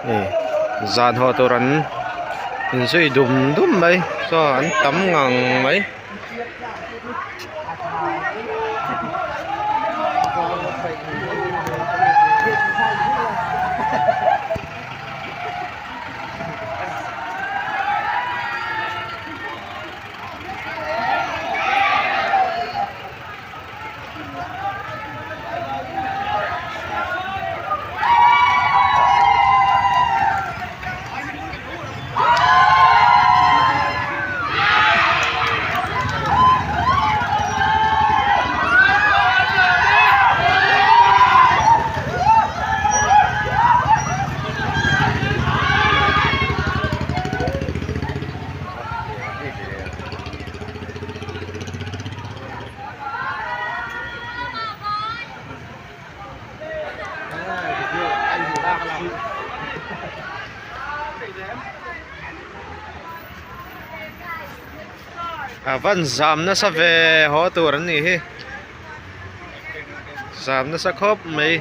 Hei zan haw tur an inzui dum dum mai saw an tam ngang mai. A van zam nasa ve haw tur an nih hi zam nasa khawp mai.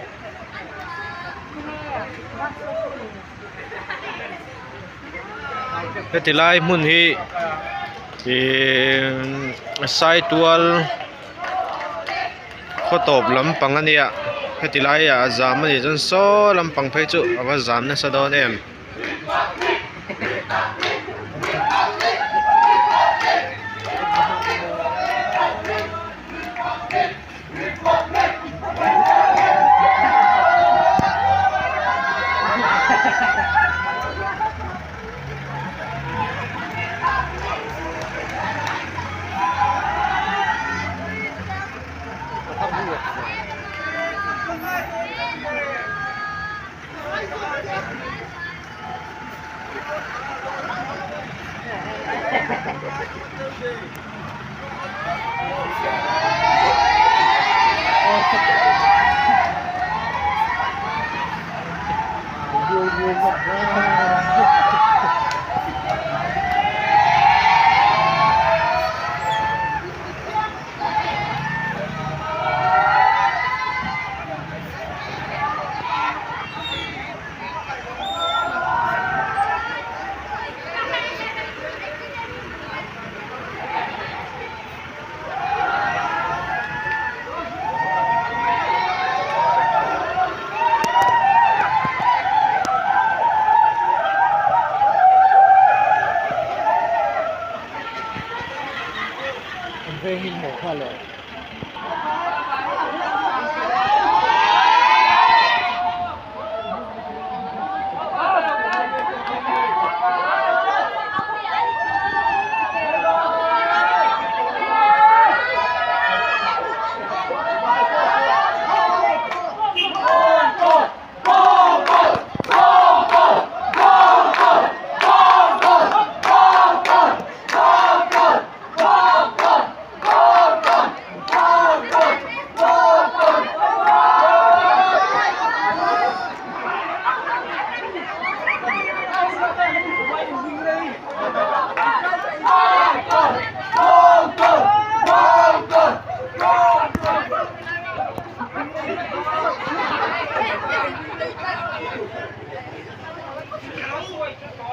Heti lai hmun hi ihh saitual khaw tawp lampang a nia heti laiah a zam a nih chuan saw lampang phei chu a va zam nasa dawn em.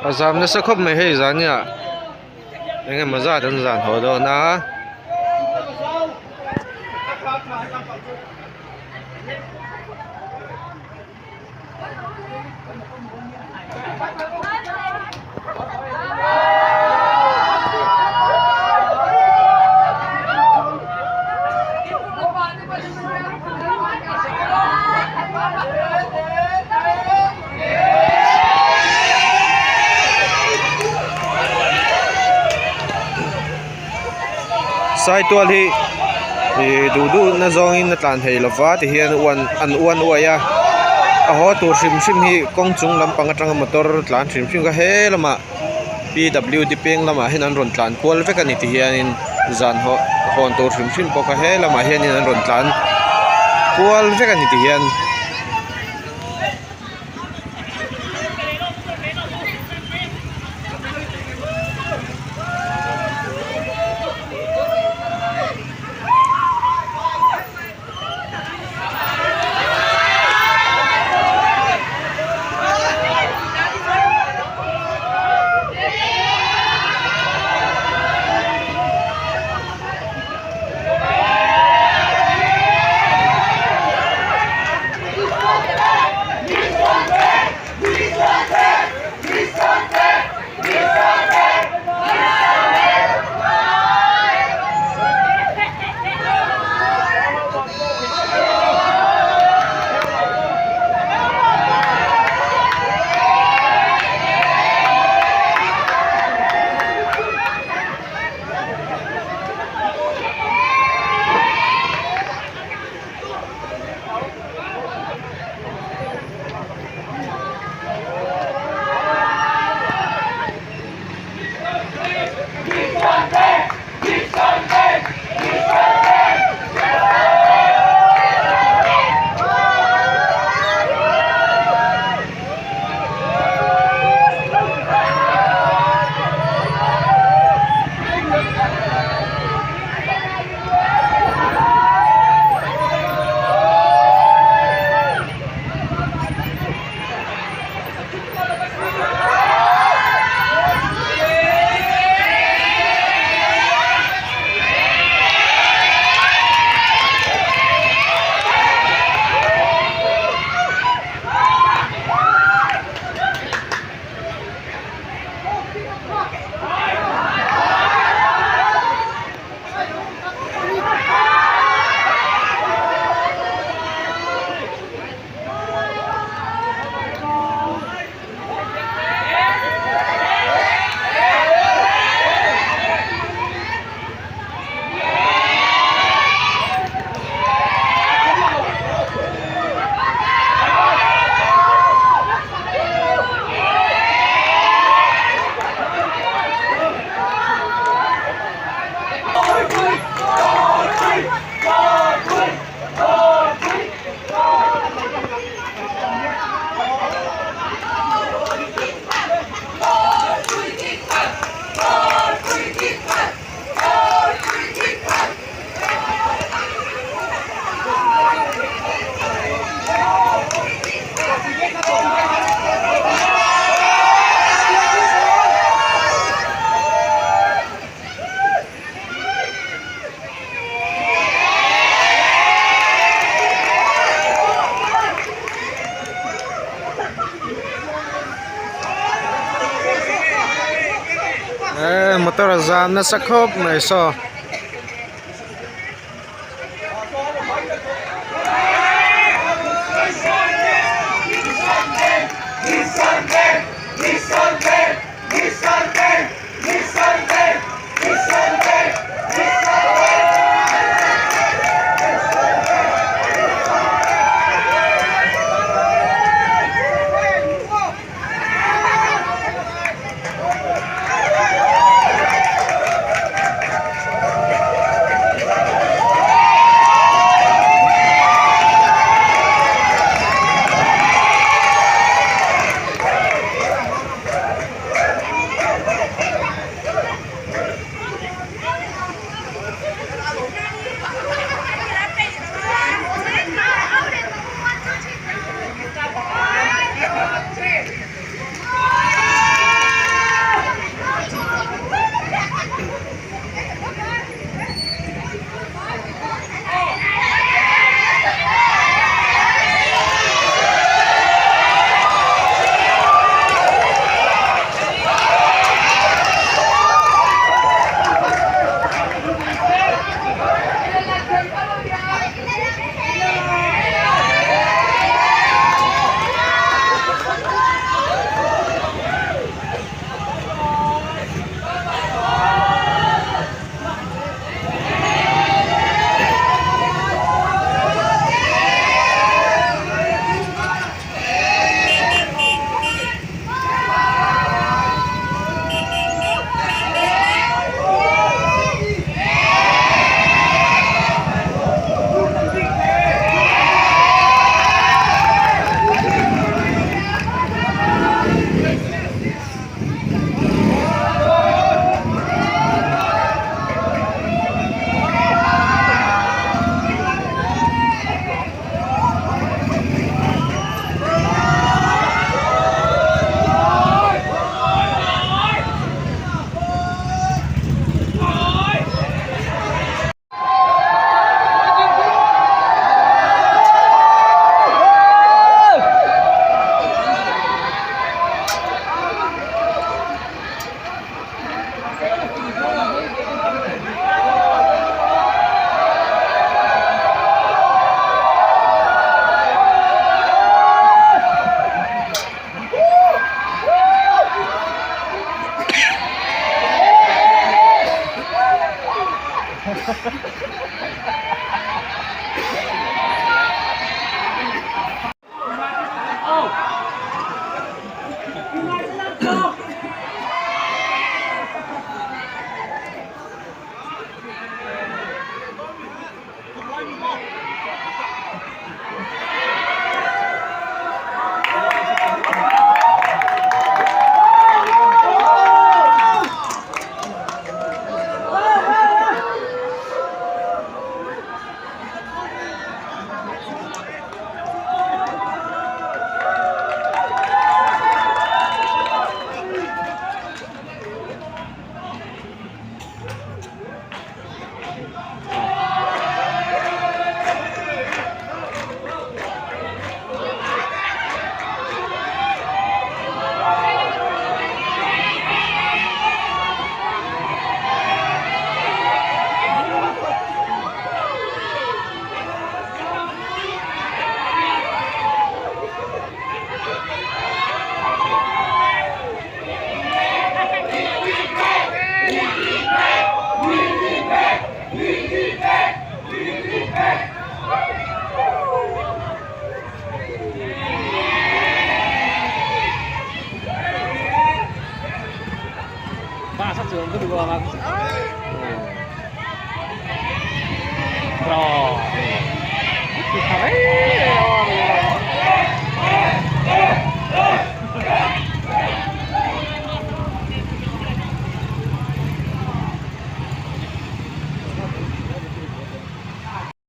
A zam nasa khawp mai hei zan nia eng emaw zat an zan haw dawn a. Saitual hi ih duh duh na zawngin a tlan thei lova tihian uan an uan uaih a a haw tur hrim hrim hi kawng chung lampang atanga motor tlan hrim hrim kha he lamah P W D peng lamah hian an rawn tlan kual vek a ni tihianin zan haw hawn tur hrim hrim pawh kha he lamah hianin an rawn tlan kual vek a ni tihian. Eh motor a zam nasa khawp mai saw.